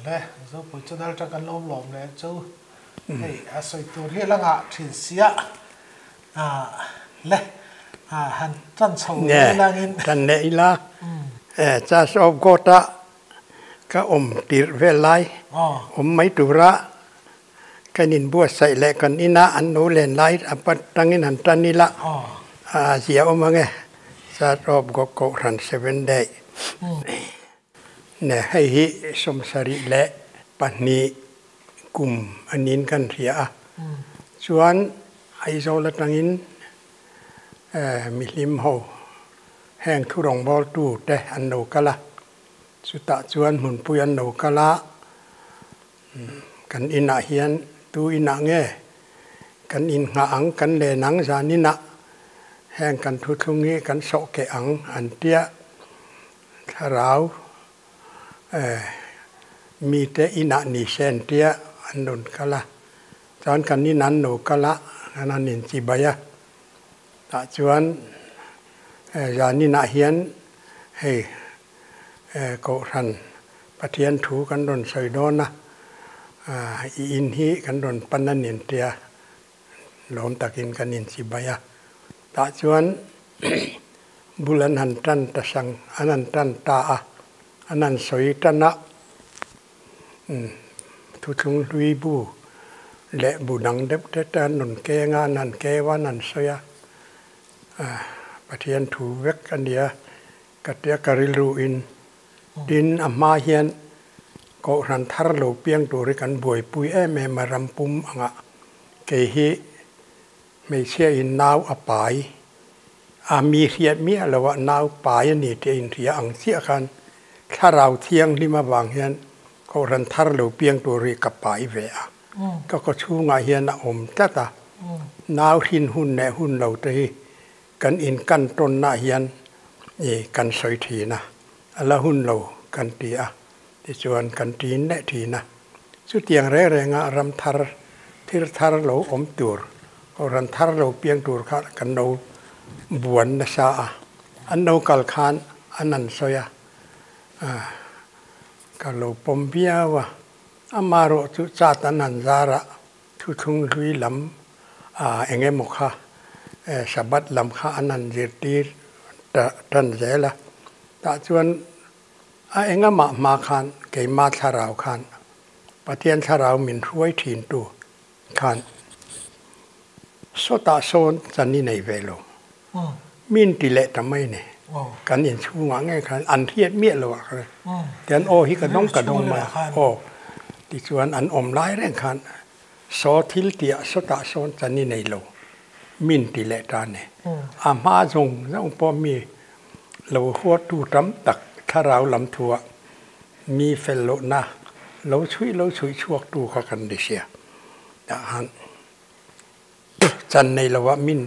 Le, Zopui channel atang kan lo awm lawm leh chu hei a sawi tur hi a la ngah thin sia le han tan chho leh ila angin. Tan leh ila Church of God a ka awm tirh vel lai awm mai tura kan inbuatsaih leh kan ina an lo len lai a tangin han tan ila a zia awm ang e Church of God Kohhran Seven Day. Ne hei hi 72 kum a niin kan hria a, chuan Aizawl atangin mihlim ho heng thu rawngbawltu te an lo kal a, chutah chuan hmunpui an lo kal a, kan inah hian tu inah nge kan innghah ang, kan len ang zan inah heng kan thuthlung hi kan sawh keh ang an tia. Thlarau mite inah ni se an tia an rawn kal a, chuan kan in an lo kal a, kan han inchibai a, tah chuan zan inah hian hei Kohhran Pathian thu kan rawn sawi dawn a, i in hi kan rawn pan a ni an tia lawm takin kan inchibai a, tah chuan Bul an han tan ta sang, an han tan ta a, an han sawi tan a, thuthlung hlui bu leh bu dang deuh te te an rawn keng a, an han keu a, an han sawi a, Pathian thu vek a nia ka tia ka rilru in. Tin, a hma hian Kohhran thar lo piang tur hi kan buaipui em em a ram pum angah kei hi Hmeichhia in nau a pai a, mi hriat miah lo ah nau pai a ni tih a inhria ang chiah khan Thlarau Thianghlim avang hian Kohhran thar lo piang tur hi ka pai ve a, ka kaw chhungah hian a awm tlat a, nau hrin hun leh hun lo te hi kan inkan tawnnaah hian i kan sawi thin a, a la hun lo kan ti a, tichuan kan ṭin leh ṭhin a. Chutiang reng renga ram thar, thil thar lo awm tur, kohhran thar lo piang tur kha kan lo buan nasa a, an lo kal khan an han sawi a, ka lo pawm viau a, amaherawh chu chat an han zar a, thuthlung hlui lam eng emaw kha Sabbath lam kha an han zirtir tan zel a, tah chuan A engamah hma khan keima thlarau khan Pathian thlarau min hruai thin tu khan sawtah sawn chan i nei ve lo. Min ti leh ta mai ni. Kan inchhungah ngei khan an hriat miah lo ah khan tian aw hi ka dawng ka dawng mai aw tichuan an awm lai reng khan saw thil tihah sawtah sawn chan i nei lo min ti leh ta ni. A hma zawng zawng pawh mi Lo huattu tam tak thlarau lam thuah mi fel lohna lo chhuih lo chhuih chhuaktu kha kan ni sia. Tah han chan nei lovah min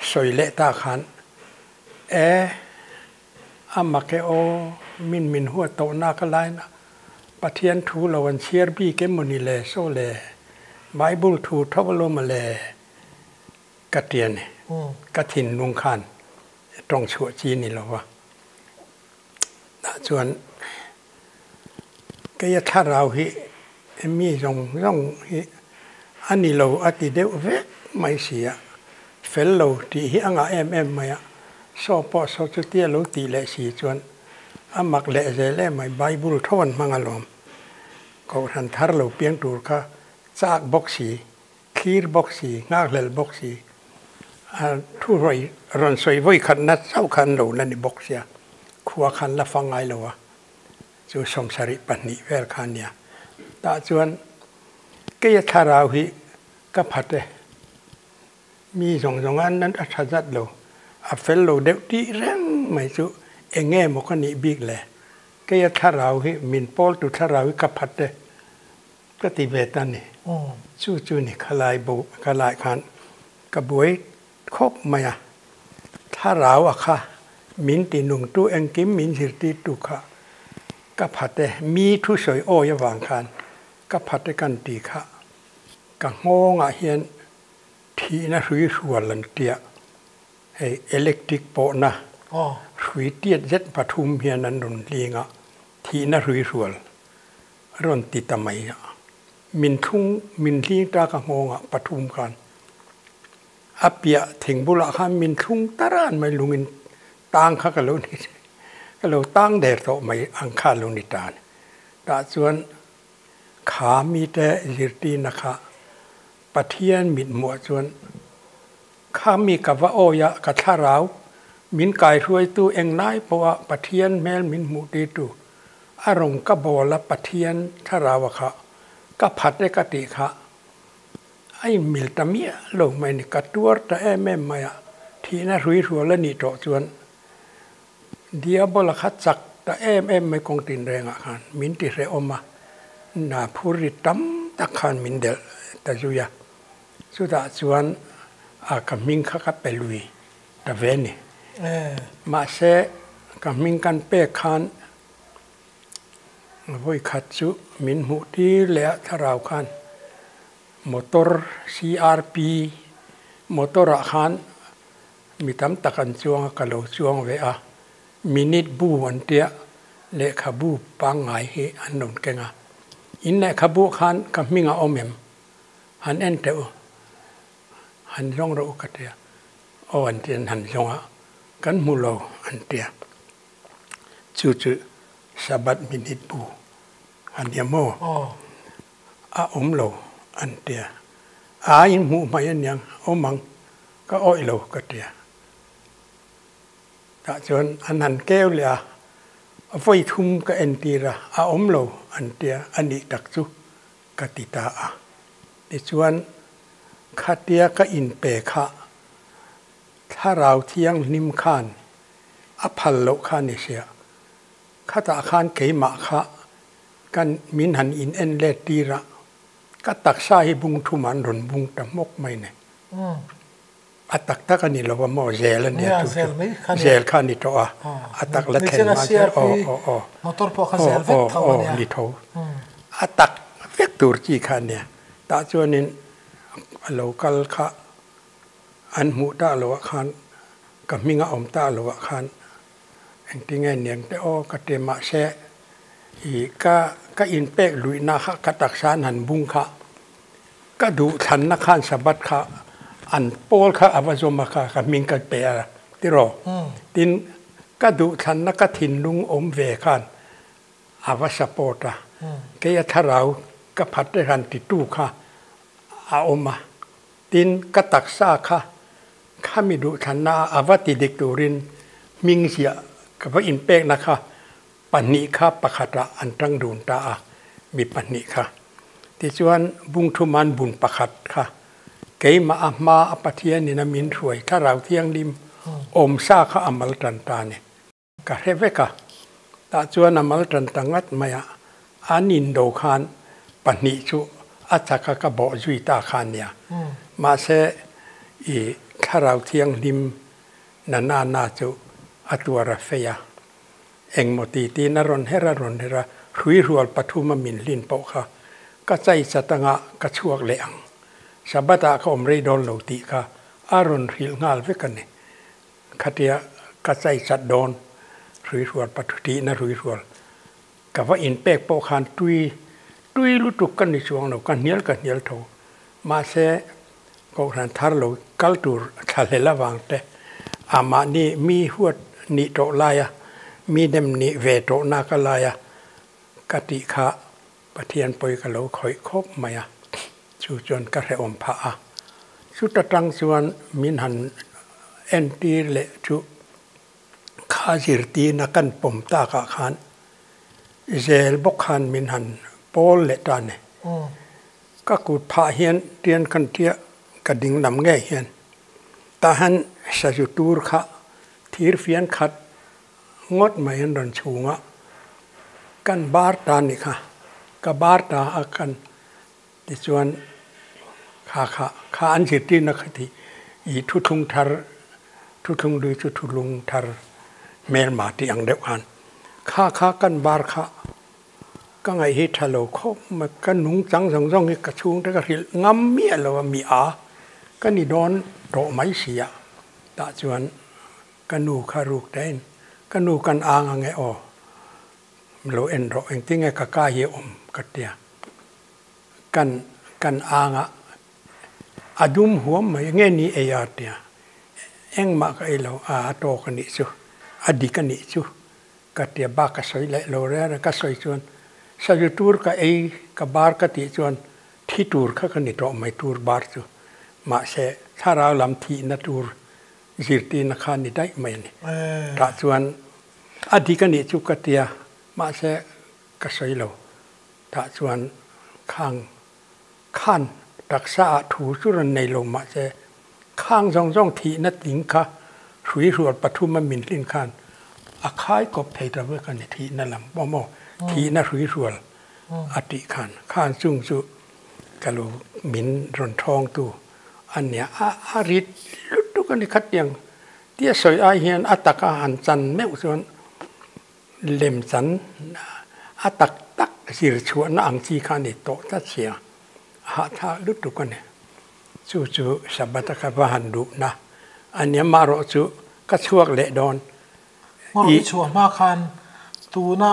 sawi leh ta khan e a mak e aw min min huat tawhna ka laina Pathian thu lo an chhiar bik em mawni le saw le Bible thu tho alawm le Ka ti a ni. Ka thinlung khan tawng chhuah chi ni lo va. Tah chuan keia thlarau hi mi zawng zawng hi a ni lo a ti deuh vek mai si a, fel lo tih hi a ngah em em mai a, saw pawh saw chutia lo tih leh si chuan a mak leh zel em mai, Bible tho an hmang alawm. Kohhran thar lo piang tur kha chak bawk si. Thlir bawk si, nghakhlel bawk si, a thu rawi rawn sawi vawi khatna chauh kha an lo la ni bawk sia, khua khan la fang ngai lo a, chu 72 vel kha a nia. Tah chuan keia thlarau hi ka phat e, mi zawng zawng an a tha zat lo, a fel lo deuh tih reng mai chu eng nge maw ka nih bik le, keia thlarau hi min pawltu thlarau hi ka phat e, Ka ti ve ta ni. Chu chu ni khalai bo ka lai khan ka buai khawp mai a. Thlarau a kha min ti nung tu engkim min zirtir tu kha ka phat e. Mi thu sawi awi avang khan ka phat e kan ti kha. Ka nghawngah hian thihna hrui hrual an tia. Hei electric pawhna hrui tiat zet pathum hian an rawn hling a, thihna hrui hrual. Rawn ti ta mai a. Min thlung, min hling ta ka nghawngah pathum khan a piah thing bulah khan min thlung ta ran mai lungin tang kha ka lo ni ka lo tang der tawh mai ang kha a lo ni ta a ni. Tah chuan kha mite zirtirna kha Pathian mithmuah chuan kha mi ka va awi a, ka thlarau min kaihruaitu englai pawha Pathian hmel min hmuhtirtu a rawng ka bawl a Pathian thlarau a kha ka phat e ka tih kha a inmil ta miah lo mai ni, ka tuar ta em em mai a, thihna hrui hrual a nih tawh chuan Diabola kha chak ta em em mai kawng tinrengah khan min ti hrehawm a, na phur ri tam tak khan min delh ta zui a, chutah chuan a ka hming kha ka pe lui ta ve ni. Mahse ka hming kan pek khan vawi khat chu min hmuh tir leh a thlarau khan motor CRP motor ah khan Mi tam tak an chuang a, ka lo chuang ve a. Minute bu an tia, lehkhabu pangngai hi an rawn keng a. In lehkhabuah khan ka hming a awm em? Han en teh u. Han zawng rawh u ka tia. Aw an ti an han zawng a, kan hmu lo an tia. Chu chu Sabbath minute bu a nia maw? A awm lo an tia. A inhmuh hmai aniang, awm ang. Ka awih lo ka ti a. Tah chuan an han keu leh a, vawi thum ka entir a, a awm lo an tia, a nih tak chu ka ti ta a. Tichuan khatia ka inpe kha Thlarau Thianghlim khan a phal loh kha ni sia, khatah khan keimah kha kan min han in en let tir a, ka taksa hi bung thum an rawn bung ta hmawk mai ni. A tak tak a ni lo a maw zel a nia chu chu zel kha a ni tawh a, a tak la thlen hma chuan aw aw aw aw aw aw ni tho a tak vek tur chi kha a nia tah chuanin a lo kal kha an hmuh tak loh ah khan ka hming a awm tak loh ah khan engtinge niang te aw ka ti mahse ih ka ka inpek luihna kha ka taksa an han bung kha. Ka duhthlanna khan Sabbath kha an pawl kha a va zawm a kha ka hming ka pe a tiraw? Tin, ka duhthlanna ka thinlung awm ve khan a va support a, kei a thlarau ka phat te han titu kha a awm a, tin ka taksa kha khami duhthlanna a va ti dik turin hming ziah ka va inpekna kha Pahnih kha pakhatah an tang dun ta a, mi pahnih kha. Tichuan, Bungthuman bun pakhat kha keimah a hma a Pathianin a min hruai Thlarau Thianghlim awmsa kha a mal tan ta a ni. Ka hre vek a, tah chuan a mal tan ta ngat mai a, an indo khan pahnih chu a chak a ka bawh zui ta kha a nia. Mahse, i Thlarau Thianghlim na na na chu a tuar a fei a. Engmaw ti tiin a rawn her a rawn her a, hrui hrual pathum a min hlin pawh kha ka chai chat anga ka chhuak leh ang. Sabbath ah ka awm rei dawn lo tih kha a rawn hrilh nghal vek a ni. Khatia ka chai chat dawn hrui hrual pathu tihna hrui hrual ka va inpek pawh khan tui tui lutuk ka ni chuang lo, ka hnial ka hnial tho. Mahse Kohhran thar lo kal tur thlahlel avang te, a mahni mi huat nih tawh laia mi nem nih ve tawh naka laia ka tih kha Pathian pawi ka lo khawih khawp mai a, chu chuan ka hrehawm phah a. Chuta tang chuan min han entir leh chu kha zirtirna kan pawm takah khan zel bawk khan min han pawl leh ta ni. Ka kut phah hian tian kan tia ka ding lam ngei hian tah hian sazu tur kha thir fian khat ngawt mai an rawn chhung a, kan bar ta nih kha, ka bar ta a kan tichuan kha kha kha an zirtirna kha ti ih thuthlung thar thuthlung lui chu thuthlung thar hmelma tih ang deuh khan kha kha kan bar kha Ka ngaih hi tha lo khawp mai, ka nung chang zawng zawng hi ka chhungte ka hrilh ngam miah lo a, mi a ka ni dawn tawh mai si a, tah chuan ka nu kha ruk dahin ka nu kan ang ang e aw, Lo en rawh, engtinge ka ka hi a awm ka tia. Kan kan ang a, a dum huam mai, nge ni ei a tia. Engmah ka ei lo, a a tawk a nih chu, a dik a nih chu ka tia bak ka sawi leh lo reng reng ka sawi chuan sazu tur ka ei ka bar ka tih chuan thi tur kha ka ni tawh mai tur bar chu mahse thlarau lam thihna tur zirtirna kha ni daih mai a ni. Tah chuan a dik a nih chu ka tia mahse ka sawi lo tah chuan khang khan taksa ah thu chu rawn nei lo mahse khang zawng zawng thihna tling kha hrui hrual pathum a min hlin khan a khai kawp thei ta vek a ni thihna lam pawh maw thihna hrui hrual a tih khan khan chung chu ka lo min rawn thawng tu a nia a a rit lutuk a ni khatiang tia sawi ai hian a taka han chan meuh chuan Lemchan a tak tak zir chhuahna ang chi kha a ni tawh tlat sia, a hahthlak lutuk a ni. Chu chu Sabbath a ka va han duhna a nia, amaherawh chu ka chhuak leh dawn. Hmawrh i chhuah hma khan tuna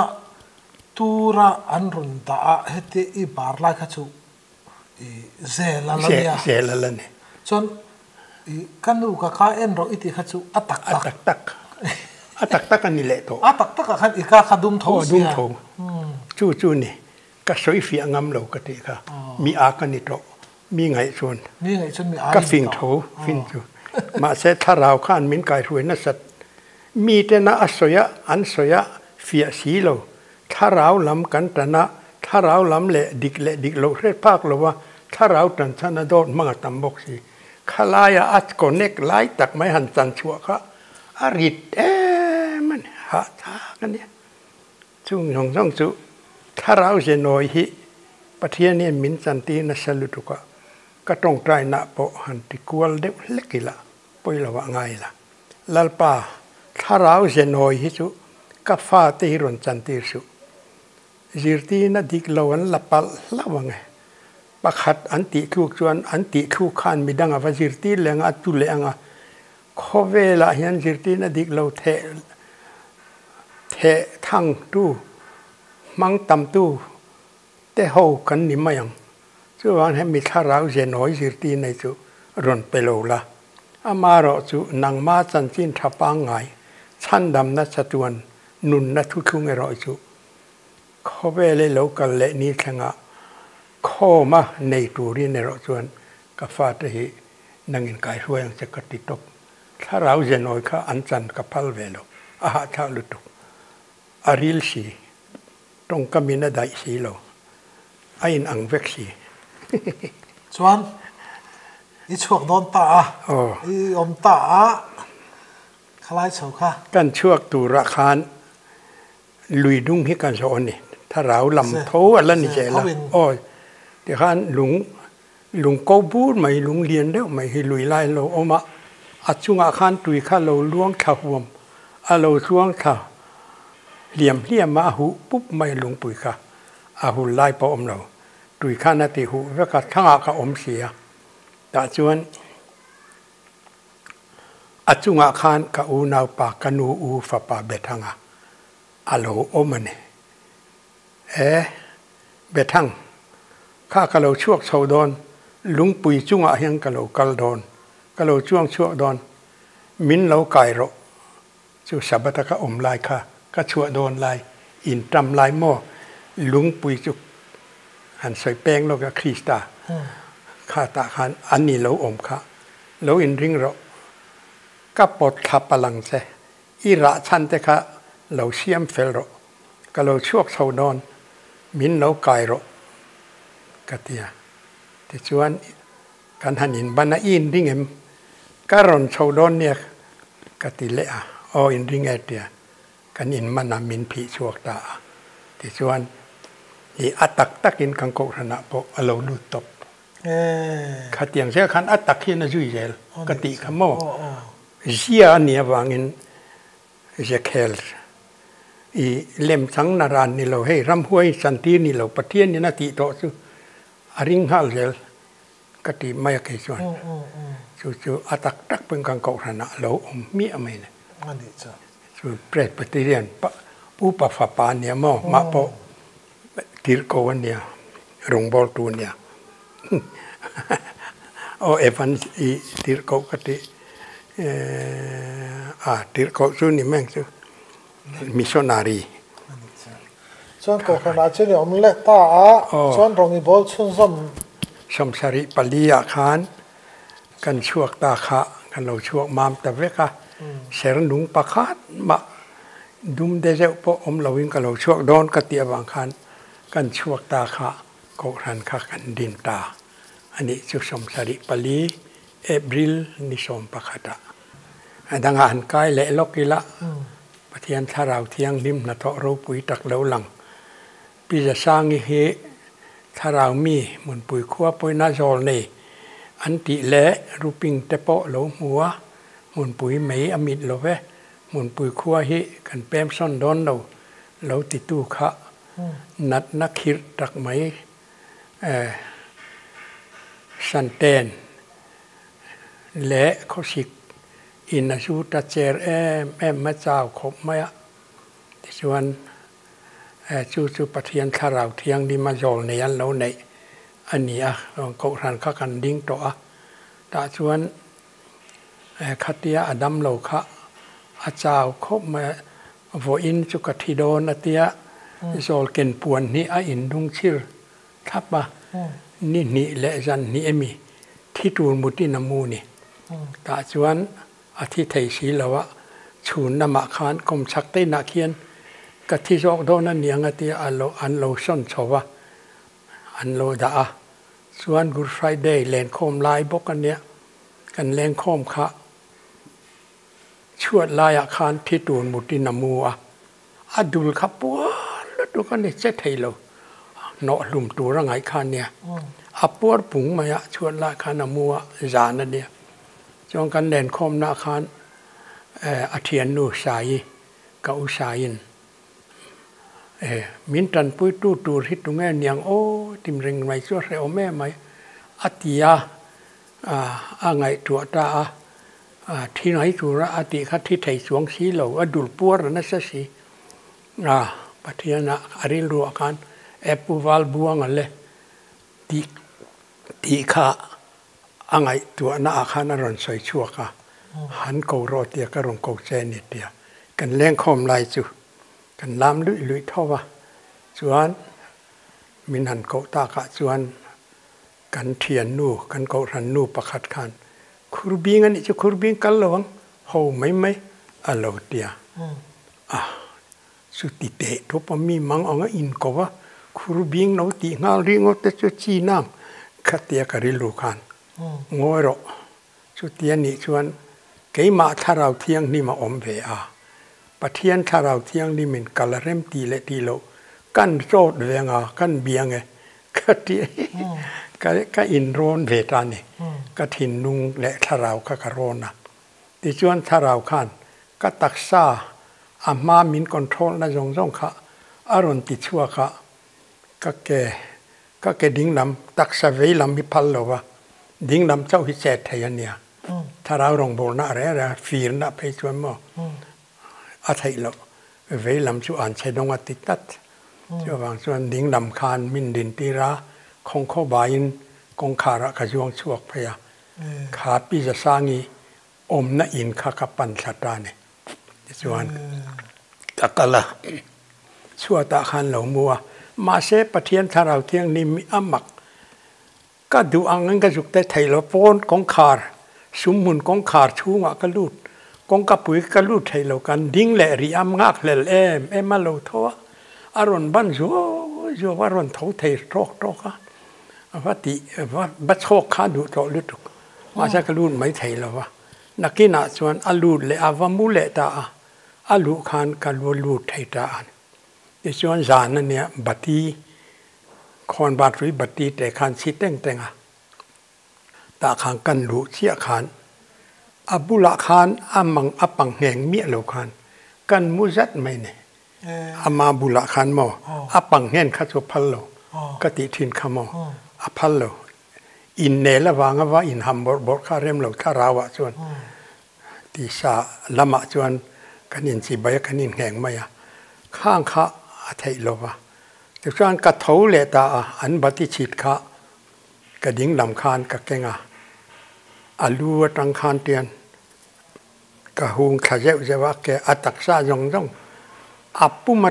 tura an rawn dah a, heti i bar lai kha chu i zel a la nia. Zel a la ni. Chuan i ka nu ka ka en rawh i tih kha chu a tak tak. A tak tak. A tak tak a ni leh tawh. A tak tak ah khan i ka kha dum tho sia. Aw dum tho. Chu chu ni. Ka sawi fiah ngam lo ka tih kha. Mi a ka ni tawh. Mi ngaih chuan. Mi ngaih chuan mi a ni tawh. Ka fing tho fin chu. Mahse thlarau khan min kaihruai nasat. Mi tena a sawi a an sawi a fiah si lo. Thlarau lam kan tan a, thlarau lam leh dik leh dik loh hret phak lo a, thlarau tan chhan a dawt hmang a tam bawk si. Khalaia a connect lai tak mai han chan chhuah kha a rit em a ni, hahthlak a nia. Chung zawng zawng chu thlarau ze nawi hi Pathian hian min chantir nasa lutuk a, ka tawngtainah pawh han ti kual deuh hlek ila pawi lo ah ngai ila. Lalpa, thlarau ze nawi hi chu ka fate hi rawn chantir suh. Zirtirna dik lo an la palh hlauh ang e. Pakhat an tih thluk chuan an tih thluk khan midang a va zirtir leh ang a, a tu leh ang a. Khawvelah hian zirtirna dik lo theh theh thangtu, hmang tamtu te ho kan ni mai ang. Chuvang hian mi thlarau ze nawi zirtir nei chu rawn pe lo la. Amaherawh chu nangma chanchin tha pangngai, chhandamna chatuan nunna thuthlung erawh chu khawvel i lo kal leh ni thlengah khawma nei turin erawh chuan ka fate hi nangin kaihruai ang che ka ti tawp. Thlarau ze nawi kha an chan ka phal ve lo, a hahthlak lutuk. A ril si. Tawngkam in a daih si lo, a in ang vek si. Chuan i chhuak dawn ta a, i awm ta a, khalai chho kha. Kan chhuak turah khan lui dung hi kan zawh a ni, thlarau lam tho a la ni zel a, aw tikhan lung lung ko bur mai lung lian deuh mai hi lui lai a lo awm a, a chungah khan tui kha lo luang thla huam a lo tluang thla hliam hliam a, a huh pup mai a lungpui kha a hul lai pawh awm lo, tui khan a ti huh vek a, thlangah kha awm si a, tah chuan a chungah khan ka unaupa ka nu u fapa Bethanga a lo awm a ni. E, Bethang, kha ka lo chhuak chho dawn, lungpui chungah hian ka lo kal dawn, ka lo chuang chhuak dawn, min lo kai rawh. Chu Sabbath a ka awm lai kha ka chhuah dawn lai, in tam lai maw, lungpui chu han sawi peng lawk a Krista kha tah khan a ni lo awm kha, lo inring rawh, ka pawt thla palang che, i rah chhan te kha lo siam fel rawh, ka lo chhuak chho dawn, min lo kai rawh ka ti a. Tichuan kan han inban a, i inring em? Ka rawn chho dawn nia ka ti leh a, aw inring e tia kan inman a, min phih chhuak ta a. Tichuan i a tak takin kan kohhranah pawh a lo lut tawp. Khatiang zel khan a tak hian a zui zel ka tih kha maw? Zia a nih avangin Zekhel i lem chang na ran ni lo, hei ramhuai chantir ni lo, Pathian in a tih tawh chu a ring nghal zel ka ti mai a kei chuan. Chu chu a tak tak pawhin kan kohhran ah a lo awm hmiah mai ni. Chu Presbyterian Upa fapa ania maw? Mah pawh tirhko ania, rawngbawltu ania. Aw Evans i tirhkoh ka ti a, tirhkoh chu ni mai ang chu, missionary. Chuan kohhranah chuan i awm leh ta a, chuan rawng i bawl chhunzawm. 74 ah khan kan chhuak ta kha kan lo chhuak mam ta vek a, ser nung pakhat mah dum de zeuh pawh awm loin ka lo chhuak dawn ka tih avang khan kan chhuak ta kha kohhran kha kan din ta a nih chu 74 April ni 11 ah a dangah han kai leh lawk ila Pathian Thlarau Thianghlim hnathawh ropui tak lo lang Pi Zasangi hi thlarau mi hmunpui khua pawina zawl nei an tih leh ruping te pawh lo hmu a, hmunpui mei a mit lo ve, hmunpui khua hi kan pem sawn dawn lo, lo titu kha natna khirh tak mai Santen leh khawsik in a zu ta cher em em mai chau khawp mai a, tichuan Chu chu Pathian Thlarau Thianghlim a zawl nei an lo neih a ni a, Kohhran kha kan ding tawh a, tah chuan khatia a dam lo kha a chau khawp mai a, vawiin chu ka thi dawn a tia, zawl ken puan hnih a indung chhir thlap a, ni hnih leh zan hnih emi thi tur mutin a mu ni, tah chuan A thi thei si lo a, chhun lamah khan kawmchhak te inah khian ka thi zawk dawn a niang a tia a lo an lo sawn chho va, an lo dah a. Chuan Good Friday lenkhawm lai bawk a nia, kan lenkhawm kha chhuat laiah khan thi tur mutin a mu a, a dul kha puar lutuk a ni che thei lo, hnawh hlum tur a ngaih kha a nia. A puar pung mai a, chhuat lai khan a mu a, zan a nia. Chuan kan lenkhawmna khan a thiannu Saii, ka u Saiin, min tanpuitu tur hi tunge niang aw tim reng mai chu a hrehawm em mai a ti a, a ngaihtuah ta a, thi mai tura a tih kha thi thei chuang si lo, a dul puar a nasa si. Pathiana a rilruah khan e Pu Valbuanga le tih tih kha a ngaihtuahna ah khan a rawn sawi chhuak a, han ko rawh tia ka rawn ko che a ni tia kan lengkhawm lai chu kan lam luih luih tho va, chuan min han koh takah chuan kan thiannu, kan kohhran nu pakhat khan Khurbing a nih chu Khurbing kal lo ang ho mai mai a lo tia a. Chuti teh tawp a mi mang ang a inko a, khur bing lo tih nghal ringawt te chu chi nang khatia ka rilru khan ngawi rawh. Chuti a nih chuan keimah Thlarau Thianghlim a awm ve a, Pathian Thlarau Thianghlimin ka la rem tih leh tih loh kan zawt ve anga kan bia nge ka ti ka inrawn ve ta a ni. Ka thinlung leh Thlarau kha ka rawn a. Tichuan Thlarau khan Ka taksa a hma min control na zawng zawng kha a rawn ti chhuak a, ka ke ka ke dinglam taksa vei lam hi phal lo va, dinglam chauh hi chet thei a nia. Thlarau rawngbawlna a reh reh a, firna phei chuan maw a theih loh, vei lam chu an chhe dawng a ti tlat. Chuvang chuan dinglam khan min dintir a, khawngkhaw baiin kawngkharah ka zuang chhuak phei a, kha Pi Zasangi Awmna in kha ka pan thla ta ni. Tichuan ka kal a, chhuatah khan lo mu a. Mahse Pathian Thlarau Thianghlim hi a mak. Ka duh angin ka zuk te thei lo, pawn kawngkhar, sumhmun kawngkhar chhungah ka lut, kawngka pui ka lut thei lo, kan ding leh rih a, nghak hlel em em a lo tho a, a rawn ban zuau zuau a, a rawn tho thei tawk tawk a, va tih va chhawk kha duh tawh lutuk. Mahse ka lut mai thei lo va, nakinah chuan a lut leh a va mu leh ta a, a luh khan ka lu lut thei ta a ni. Tichuan zan a nia bati, khawnbat rui bati te khan chhi teng teng a, tah khan kan luh chiah khan a bulah khan a mang a pang ngheng miah lo khan kan mu zat mai ni. Ama bulah khan maw a pang nghen kha chu a phal lo ka tih thin kha maw a phal lo. Innel avanga va inham bawrh bawrh kha rem lo thlarau ah chuan tisa lamah chuan kan inchibai a, kan inngheng mai a. Khang kha a theih lo va. Tichuan ka tho leh ta a, an bati chhit kha ka ding lam khan ka keng a, a lu atang khan tian ka hung thla zeuh zeuh a, ke a taksa zawng zawng a pum a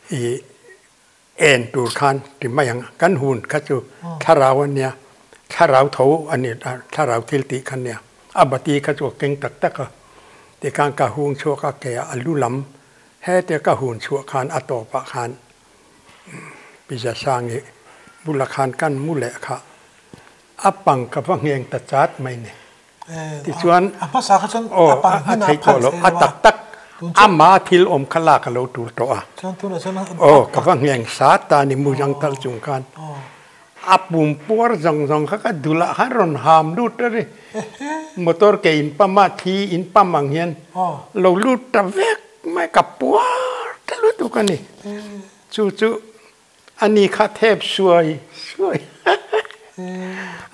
ih en tur khan ti mai ang, kan hun kha chu thlarau a nia, thlarau tho a ni a, thlarau thil tih kha nia, a bati kha chu a keng tak tak a, tikhan ka hung chhuak a ke a lu lam hetia ka hun chhuah khan a tawpah khan Pi Zasangi bulah khan kan mu leh kha a pang ka va ngheng ta chat mai ni. Tichuan, aw, a theih tawh lo, a tak tak, ama thil awm kha lak a lo tul tawh a. Aw, ka va ngheng sa ta ni mu zang tal chung khan. A pum puar zawng zawng kha ka dulah khan rawn ham lut a ri. Motor ke in pam a, thi in pam ang hian lo lut ta vek mai, ka puar ta lutuk a ni. Chu chu Ani kha thep suai suai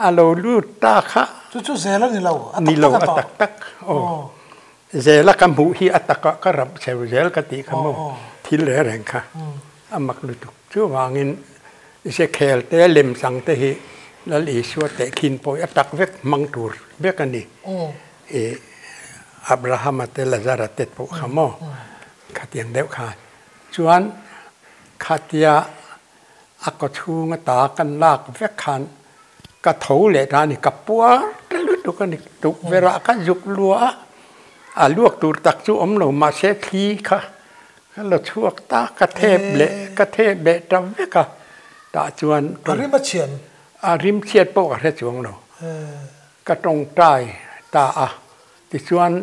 a lo lut ta kha. Chu chu zel a ni lo, a tak tak a tawh. Ni lo, a tak tak aw. Zel a ka hmuh hi a takah ka rap cheu zel ka tih kha maw, thil reng reng kha a mak lutuk. Chuvangin Zekhel te lemchang te hi Lal Isua tehkhin pawh hi a tak vek hmang tur vek a ni. I Abrahama te Lazara te pawh kha maw khatiang deuh khan. Chuan khatia a kaw chhunga ta kan lak vek khan ka tho leh ta a ni, ka puar ta lutuk a ni, tukverh ah ka zuk lua a, a luak tur tak chu awm lo mahse thli kha ka la chhuak ta, ka thep leh ka thep leh ta vek a, tah chuan A rim a chhian? A rim chhiat pawh ka hre chuang lo, ka tawngtai ta a, tichuan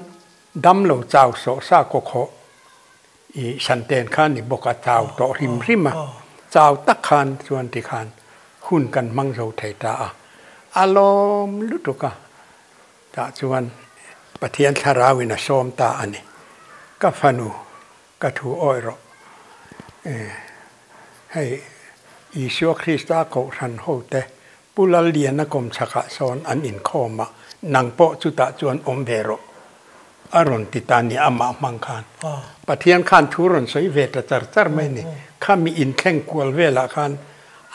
damlo chau sawh sa kaw khawh I Santen kha ni bawk a, chau tawh hrim hrim a, chau tak khan chuan ti khan hun kan hmang zo thei ta a, a lawm lutuk a, tah chuan Pathian thlarau in a sawm ta a ni. Ka fanu ka thu awih rawh, hei Isua Krista Kohhran hote Pu Lalliana kawmchhakah sawn an inkhawm a, nang pawh chutah chuan awm ve rawh a rawn ti ta ni amah hmang khan. Pathian khan thu rawn sawi ve ta char char mai ni. Khami inthleng kual velah khan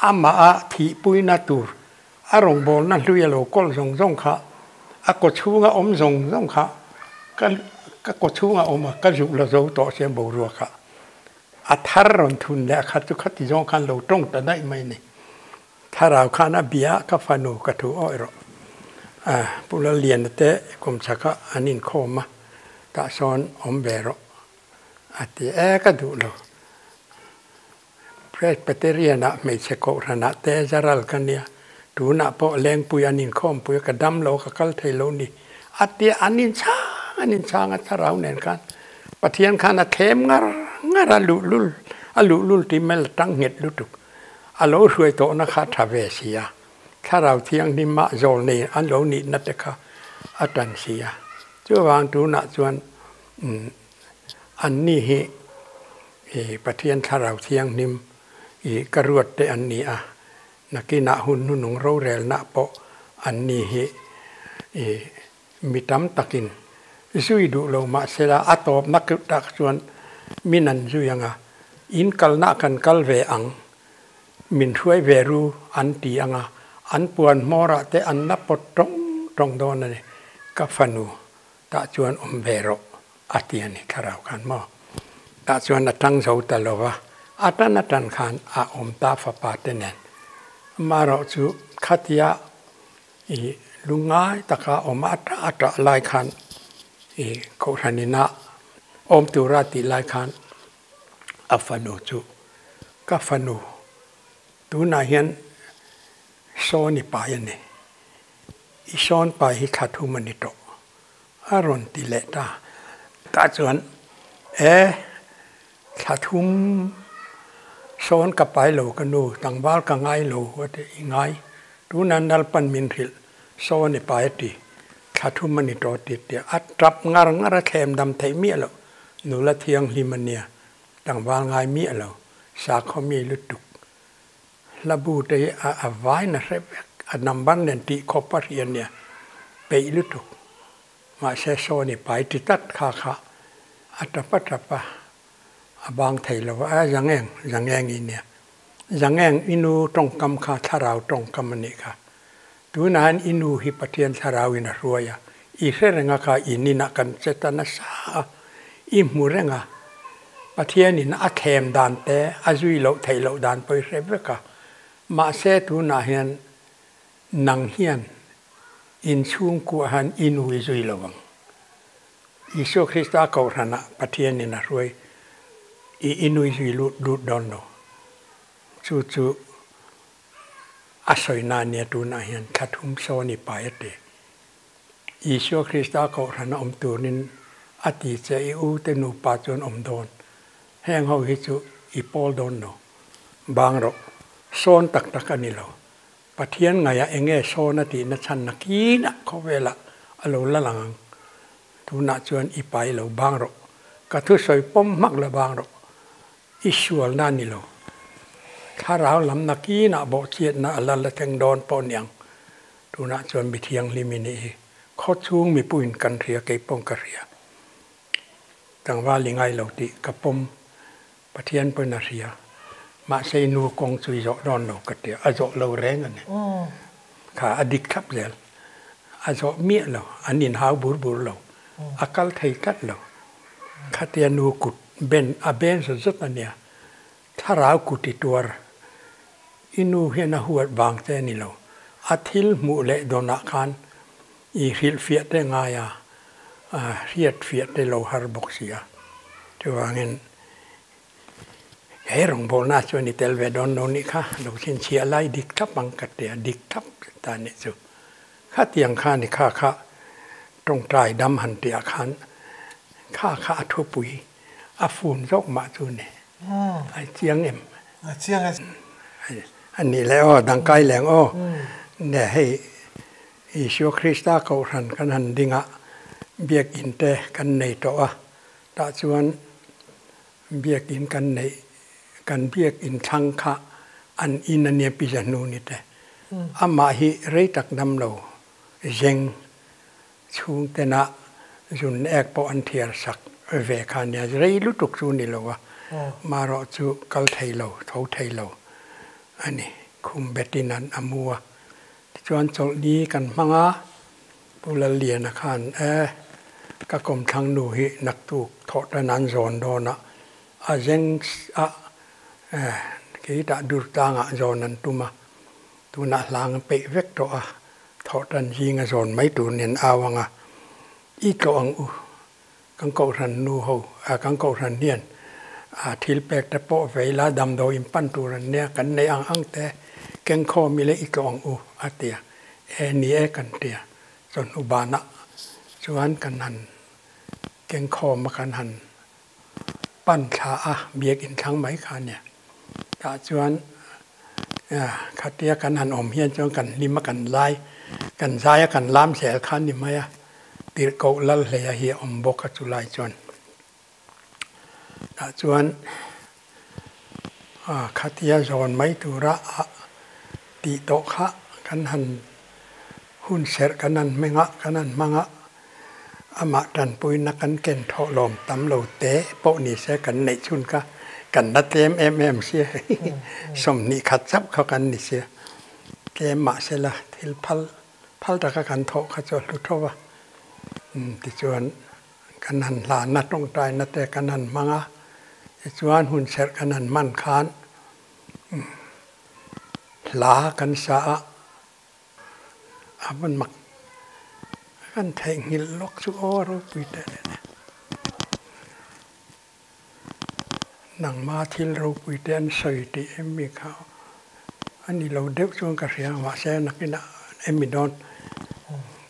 amah a thihpuina tur a rawngbawlna hlui a lo kawl zawng zawng kha a kaw chhunga awm zawng zawng kha ka ka kaw chhunga awm a, ka zuk la zo tawh sia boruakah a thar rawn thun leh a khat chu khati zawng khan lo tawng ta daih mai ni. Thlarau khan a bia ka fanu ka thu awih rawh. Pu Lalliana te kum chhakah an inkhawm a, tah sawn awm ve rawh a ti e ka duh lo. Presbyterian-ah hmeichhe kohhranah te zaral ka nia, tunah pawh lengpui an inkhawmpui a, ka dam lo ka kal thei lo ni a ti a, an inchhang an inchhang a thlarau nen khan Pathian khan a thlem ngar ngar a, luhlul a luhlul tih mel a tang nghet lutuk. A lo hruai tawhna kha tha ve si a, Thlarau Thianghlim mah zawl nei an lo nihna te kha a tan si a. Chuvang tunah chuan an ni hi Pathian Thlarau Thianghlim i ka ruat te an ni a, nakinah hun hnunung rorelna pawh an ni hi mi tam takin zui duh lo mahsela a tawpna tak chuan min an zui ang a, in kalna kan kal ve ang, min hruai ve ru an ti ang a, an puan hmawrah te an la pawt tawng tawng dawn a ni, ka fanu tah chuan awm ve rawh a ti a ni thlarau khan maw? Tah chuan a tang zo ta lo va, a tan a tan khan a awm ta fapa te nen. Amaherawhchu khatia I lungngai taka awm a tah a tah lai khan i Kohhran ina awm tura tih lai khan a fanu chu ka fanu tunah hian sawn i pai a ni, i sawn pai hi thla thum a ni tawh a rawn ti leh ta. Tah chuan e Thla thum sawn ka pai lo ka nu, tlangval ka ngai lo a ti i ngai. Tuna Nalpan min hrilh sawn i pai a ti. Thla thum a ni tawh a ti tia a tap ngar ngar a thlem dam theih miah loh. Nula thianghlim a nia, tlangval ngai miah lo, sakhaw mi lutuk. Hlabu te hi a a vain a hre vek, a number nen tih khawp a hria nia, peih lutuk. Mahse sawn i pai ti tlat kha kha a tap a tap a, A bang thei lo a, Zangeng, Zangeng i nia. Zangeng, i nu tawngkam kha thlarau tawngkam a nih kha. Tunah hian i nu hi Pathian thlarauin a hruai a, i hre reng a kha in inah kan che ta nasa a, i hmu reng a. Pathianin a thlem dan te, a zui loh theih loh dan pawh i hre vek a. Mahse tunah hian nang hian inchhungkuah hian i nu i zui lo ang. Isua Krista kohhranah Pathianin a hruai i i nui zui lut lut dawn lo. Chu chu a sawi na nia tunah hian thla thum sawn i pai a ti. Isua Krista kohhrana awm turin a ti che i u te nupa chuan awm dawn. Heng ho hi chu i pawl dawn lo. Bang rawh. Sawn tak tak a ni lo. Pathian ngaihah enge sawn a tihna chhan nakinah khawvelah a lo la lang ang. Tunah chuan i pai lo bang rawh. Ka thusawi pawm hmak la bang rawh. I sualna a ni lo. Thlarau lam nakinah bawhchhiatna a la la thleng dawn pawh niang. Tunah chuan mi thianghlim i nih hi. Khawchhung mipuiin kan hria kei paw'n ka hria. Tlangval i ngai lo tih ka pawm. Pathian pawhin a hria. Mahse i nu kawng chu i zawh dawn lo ka tia, a zawh lo reng a ni. Kha a dik thlap zel. A zawh miah lo, an inhau bur bur lo, a kal thei tlat lo. Khatia nu kut ben a ben zawt zawt a nia. Thlarau kut i tuar. I nu hian a huat vang che a ni lo. A thil hmuh leh dawnah khan i hrilhfiah te ngai a, hriatfiah te lo har bawk si a. Chuvangin he rawngbawlna chuan i tel ve dawn lo nih kha, lo chhinchhiah lai dik thlap ang ka tia, dik thlap ta nih chu. Khatiang kha ni kha kha tawngtai dam han tihah khan kha kha a thupui a fun zawk mah chu ni. A chiang em? A chiang e. A nih leh aw, dangkai leng aw. Nge hei Isua Krista kohhran kan han ding a, biakinn te kan nei tawh a, tah chuan biakinn kan neih, kan biakinn thlang kha an in a nia pizza hnu ni te. Amah hi rei tak dam lo zeng chhungtena zun ek pawh an thiar sak ve kha nia, rei lutuk chu ni lo a, marawh chu kal thei lo, tho thei lo a ni, khum betin an a mu a. Tichuan chawlhni kan hmang a, Pu Lalliana khan e, ka kawmthlang nu hi naktuk thawh tan an zawn dawn a, a zeng a e, keitah dur tlangah zawn an tum a, tunah hlang a peih vek tawh a, thawh tan zinga zawn mai tur nen au ang a, i tlawh ang u, Kan kohhran nu ho, kan kohhran hian thil pek te pawh vei la damdawi in pan tur an nia, kan neih ang ang te keng khawm ila i tlawh ang u a ti a, e ni e kan ti a, chawhnu banah chuan kan han keng khawm a kan han pan thla a, biakinn thlang mai kha a nia, tah chuan khatia kan han awm hian chuan kan hlim a kan lai, kan zai a kan lam zel kha a ni mai a. Tirhkoh Lalhleia hi a awm bawk a chulai chuan tah chuan khatia zawn mai tura a tih tawh kha kan han hun serh kan han hmeng a, kan han hmang a, amah tanpuina kan ken thawh lawm tam lo te pawh ni se kan neih chhun kha kan la tlem em em sia 20 khat chauh kha kan ni sia tlem mahsela thil phal Phal taka kan thawh kha chu a hlu tho va, tichuan kan han hlanna tawngtaina te kan han hmang a, tichuan hun serh kan han hman khan hla kan sa a, a van mak kan theihnghilh lawk chu aw a ropui teh leh nia. Nangma thil ropui te an sawi tih em mi kha a ni lo deuh chuan ka hria mahse nakinah em mi dawn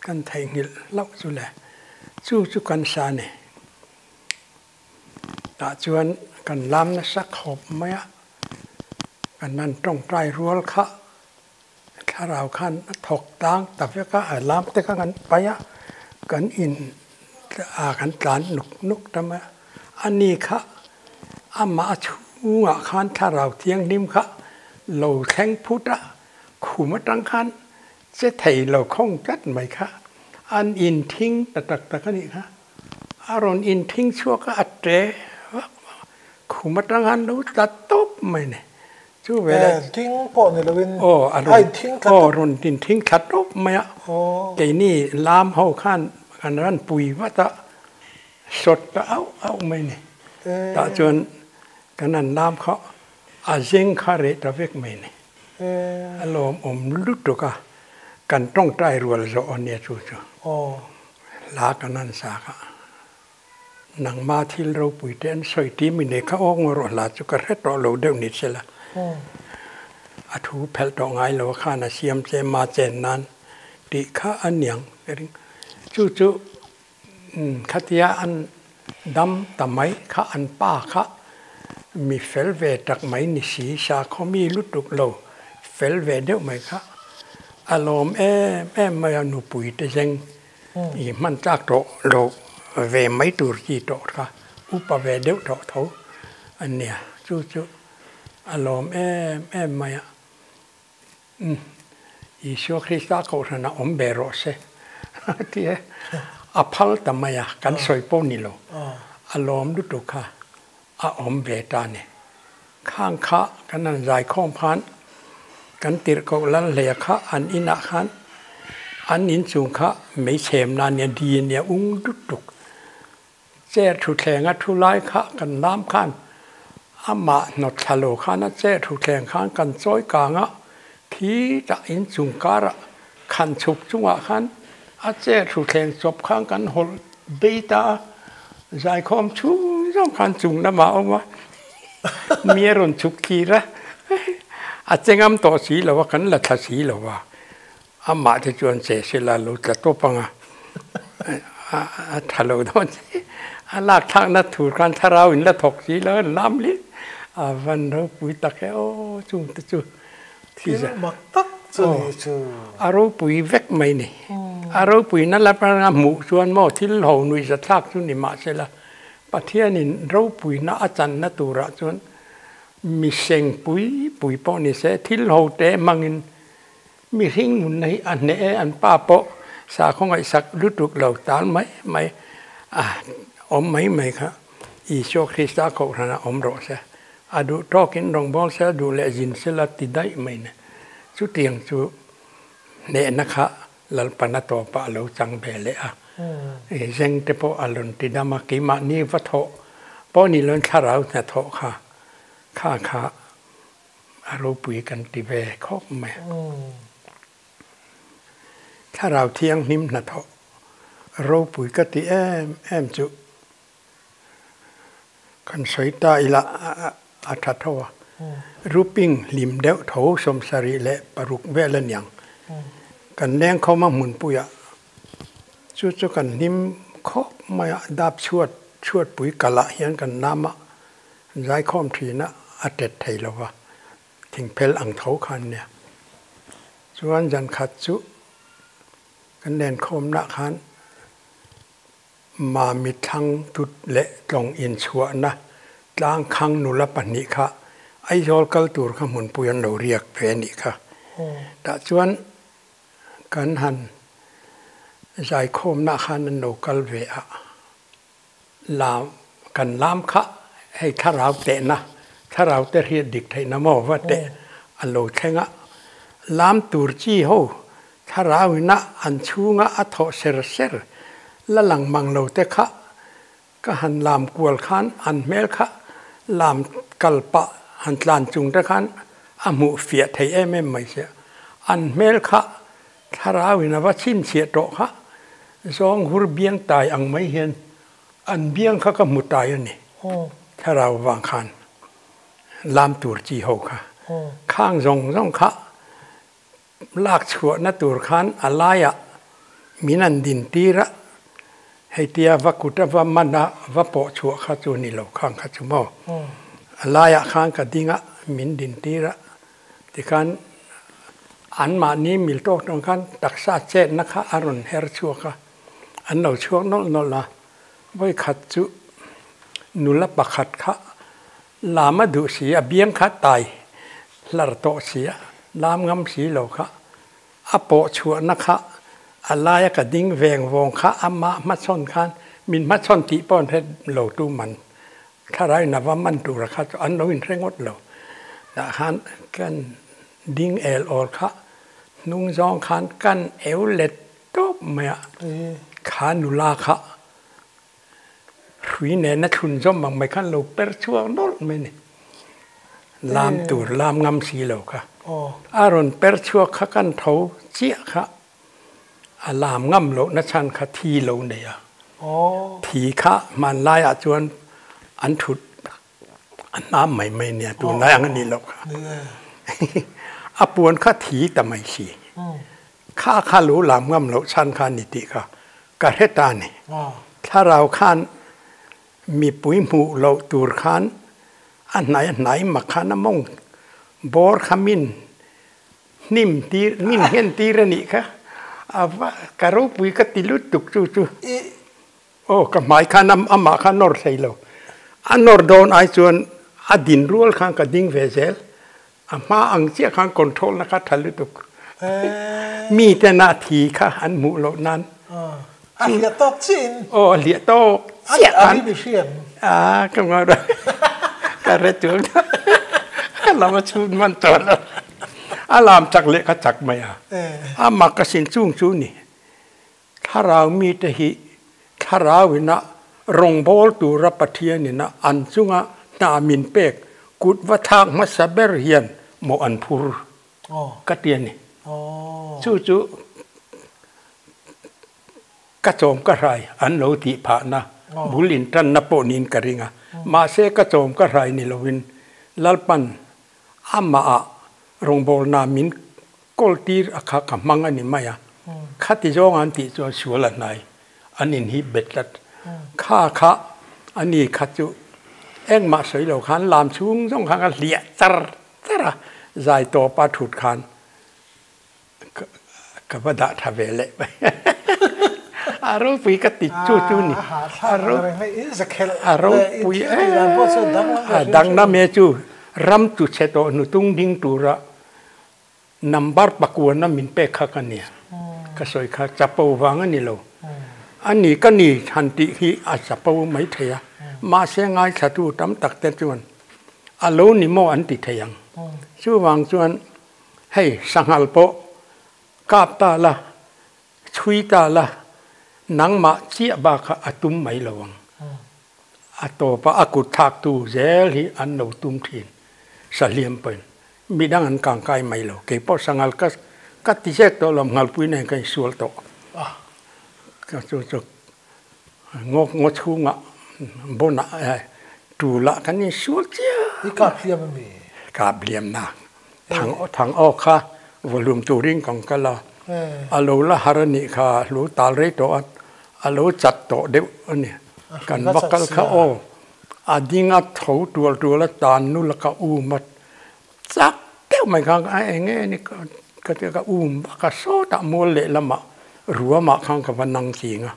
kan theihnghilh hlauh chu le chu chu kan sa a ni. Tah chuan kan lam nasa khawp mai a, kan han tawngtai rual kha thlarau khan a thawk tang ta vek a, a lam te kha kan paih a, kan in a kan tlan nuk nuk ta mai a, ani kha amah a chhungah khan thlarau thianghlim kha lo thleng phut a, khum atang khan che thei lo khawng tlat mai kha an inthing ta tak tak a nih kha, a rawn inthing chhuak a, a ṭe vak vak a. Khum atang khan lo tla tawp mai ni. Chu veleh. Ding pawh ni loin Aw a a rawn inthing thla aw tawp. rawn inthing thla tawp mai a. Keini lam ho khan kan ran pui vat a, sawt ta auh auh mai ni. Tah chuan kan han lam kha a zeng kha reh ta vek mai ni. A lawmawm lutuk a, kan tawngtai rual zawh a nia chu chu. Hla kan han sa kha. Nangma thil ropui te an sawi ti mi nei kha aw ngaw rawh hla chu ka hre tawh lo deuh ni se la. A thu phelh tawh ngai lo a khan a siam che ma chen nan tih kha a niang ka ring. Chu chu khatia an dam ta mai kha an pa kha mi fel ve tak mai ni si sakhaw mi lutuk lo fel ve deuh mai kha a lawm em em mai a nupui te zeng I hman tlak tawh lo ve mai tur chi tawh kha upa ve deuh tawh tho a nia. Chu chu a lawm em em mai a. Umm Isua Krista kohhran a awm ve rawh se a ti e. A phal ta mai a, kan sawi pawh ni lo. A lawm lutuk kha a awm ve ta ni. Khang kha kan han zaikhawm khan kan tirhkoh Lalhleia kha an inah khan an inchung kha meichhemna nia di nia ung dut tuk chair thutthleng a thu lai kha kan lam khan amah hnawt thla lo khan a chair thutthleng khan kan chawi kang a, khitah inchung karah khan chhuk chungah khan a chair thutthleng chawp khan kan hawlh bei ta a, zaikhawm chhung zawng khan chung lamah a awm a, mi a rawn chhuk thlir a, a che ngam tawh si lo a, kan la thla si lo a, amah te chuan che sela lo tla tawp ang a, a tha lo dawn si, a lak thlakna thur khan thlarau in la thawk si lo a lam hle, a van ropui tak e aw chung te chu. Thil mak tak chu ni chu. A ropui vek mai ni. A ropuina la atanga hmuh chuan maw thil ho nuih zathlak chu ni mahsela Pathianin ropuina a channa turah chuan mi seng pui pui pawh ni se thil ho te hmangin mihring nunna hi a hneh e an pa pawh sakhaw ngaihsak lutuk lo tal mai mai a awm mai mai kha Isua Krista kohhranah awm rawh se. A duh tawkin rawngbâwl se, a duh leh zin se la ti daih mai ni. Chutiang chu hnehna kha Lalpana tawpah a lo chang ve leh a. Zeng te pawh a rawn ti dam a, keimahni va thawh pawh ni loin thlarau hnathawh kha kha kha a ropui kan ti ve khawp mai a. Thlarau thianghlim hnathawh ropui ka ti em em chu. Kan sawi ta ila a tha tho a, Ruping hlim deuh tho 76 vel a niang. Kan leng khawm a hmunpuiah chu chu kan hlim khawp mai a, dap chhuat chhuatpui kalah hian kan lam a, zaikhawm thin a, a tet thei lo va, thingphel ang tho khan nia. Chuan zan khat chu kan lenkhawmnah khan Mami thlang tut leh tlawng inchhuahna tlang khang nula pahnih kha Aizawl kal tur kha hmunpui an lo riak ve a nih kha. Tah chuan kan han zaikhawmna khan an lo kal ve a, lam kan lam kha hei thlarau tehna, thlarau te hriat dik theihna maw va teh a lo thleng a, lam tur chi ho Thlarau ina an chhunga a thawh ser ser la lang mang lo te kha ka han lam kual khan an hmel kha lam kal pah han tlan chung te khan a hmuh fiah thei em em mai sia. An hmel kha thlarau in a va chhinchhiah tawh kha zawng hur biang tai ang mai hian an biang kha ka hmu tai a ni. Thlarau vang khan lam tur chi ho kha khang zawng zawng kha Lak chhuahna tur khan a laiah min an din tir a, heitia va kut a va man a va pawh chhuah kha chu ni lo khang kha chu maw. A laiah khan ka ding a, min din tir a, tikhan anmahni mil tawk tawng khan taksa chetna kha a rawn her chhuak a, an lo chhuak nawlh nawlh a, vawikhat chu nula pakhat kha Lam a duh si, a biang kha tai hlar tawh si a, lam ngam si lo kha, a pawh chhuahna kha a laia ka ding veng vawng kha amah hmachhawn khan min hmachhawn tih pawh an hre lo tu man. Thlarau in a va man tura kha chu an lo inhre ngawt lo. Tah khan kan ding el awl kha hnung zawng khan kan eu let tawp mai a, kha nula kha hrui nena thlun zawm ang mai khan lo per chhuak nawlh mai a ni. Lam tur lam ngam si lo kha. A rawn per chhuak kha kan tho chiah kha a lam ngam lohna chhan kha thi lo nei a. Thi kha hmanlaiah chuan an thut a hnam mai mai nia tunlai ang a nih loh kha. A puan kha thi ta mai si. Kha kha lo lam ngam loh chhan kha a ni tih kha ka hre ta a ni. Thlarau khan mipui hmuh loh tur khan a hnai a hnai mak khan a mawng bawr kha min Hnim tir, min nghen tir a nih kha. A va, ka ropui ka ti lut tuk chu chu. Aw, ka hmai khan amah kha nawr thei lo. A nawr dawn ai chuan a din rual khan ka ding ve zel. A hma ang chiah khan control na kha tha lutuk. Mi ten a thi kha an hmuh loh nan. A hliah tawk chiah in. Aw, a hliah tawk chiah khan. A ri mi hriam. A, ka ngaih rawh. Ka hre chuang lo. Ka lam a chhun hman tawh lo. A lam chak leh ka chak mai a. A mak a sin chung chu ni. Thlarau mite hi thlarau ina rawngbâwl tura Pathian ina an chunga hna min pek kut va thlak hmasa ber hian mawh an phur ka ti a ni. Chu chu ka chawm ka hrai an lo tih phahna bul intanna pawh niin ka ring a. Mahse ka chawm ka hrai ni loin Lalpan Amahah rawngbawlna min kawltir a kha ka hmang a ni mai a, khati zawng an tih chuan sual a hnai an inhip bet tlat. Kha kha a ni kha chu engmah sawi lo khan lam chhung zawng khan ka hliah char char a, zai tawpa thut khan Ka va dah tha ve leh mai. A ropui ka ti chu chu ni. A ropui a dangna me chu ram tu chhe tawh hnutung ding tura number pakuana min pek kha ka nia. Ka sawi kha chapo vang a ni lo. A ni ka ni han tih hi a chapo mai thei a. Mahse ngaithlatu tam tak te chuan a lo ni maw an ti thei ang. Chuvang chuan Hei, sanghal pawh kap ta la, chhui ta la, nangmah chiah bakah a tum mai lo ang. A tawpa a kut thlaktu zel hi an lo tum thin, sahliam pawhin. Midang an kangkai mai lo. Kei pawh sanghal ka ka ti zek tawh lo, nghalpui nen ka insual tawh. Ka chu chu ngaw ngaw chhungah bawnah tulah kan insual chiah. I kap hliam a mi? Kap hliam na. Thang thang awk kha vawhlum turin kan kal a, a lo la har a nih kha a hlu tal rei tawh a, a lo chat tawh deuh a ni. Kan va kal kha aw, a ding a tho tual tual a tan nu laka um a chak deuh mai khan a eng nge ni ka ti a ka um vak a sawtah mual lehlamah ruamah khan ka va nang ching a.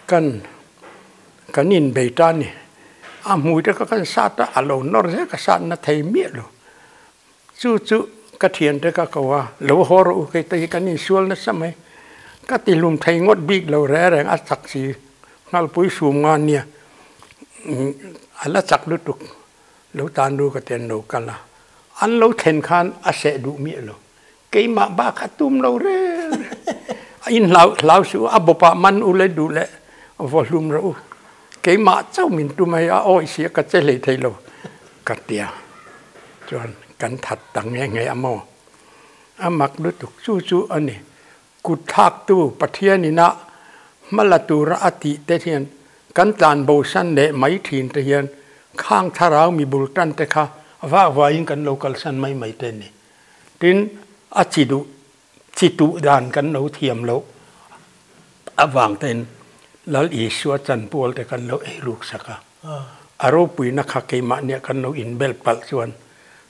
Kan kan inbei ta a ni. A hmui te kha kan sat a, a lo nawr zel ka sat na thei miah lo. Chu chu ka thian te ka ko a, lo haw rawh u kei te hi kan insual nasa mai. Ka ti hlum thei ngawt bik lo reng reng a chak si nghalpui sum nga nia a la chak lutuk lo tan ru ka ti an lo kal a. An lo thlen khan a seh duh miah lo. Keimah bak a tum lo reng reng. A in hlau hlau suh u, a bawpah man u le duh leh vaw hlum rawh u. Keimah chauh min tum hei a awih si a ka che hlei thei lo ka tia. Chuan kan that ta nghe nghe a maw? A mak lutuk chu chu a ni. Kut thlaktu Pathian ina hma la tura a tih te hian kan tlan bosan leh mai thin te hian khang thlarau mi bul tan te kha vak vaiin kan lo kalsan mai mai te a ni. Tin, a chi duh, chi tuh dan kan lo thiam loh avang tein Lal Isua chanpual te kan lo ei ruk sak a. A ropuina kha keimahniah kan lo inbel palh chuan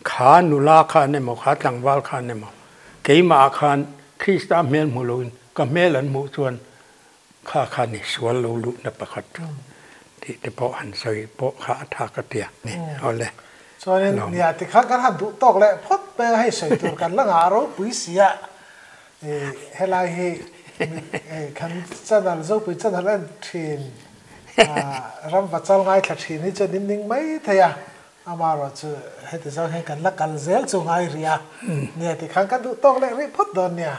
kha nula khan emaw, kha tlangval khan emaw, keimahah khan Krista hmel hmu loin ka hmel an hmuh chuan kha kha ni sual lo luhna pakhat chu tih te pawh han sawi pawh kha a tha ka tia ni awle. Chuanin nia tikhan kan han duh tawk leh phawt mai a, hei sawi tur kan la ngah ropui si a, helai hi kan channel Zopui channel en thin. Ram vachal ngaithla thin hi chuan in ning mai thei a, amaherawhchu heti zawng hian kan la kal zel chu ngai rih a, nia tikhan kan duh tawk leh rih phawt dawn nia.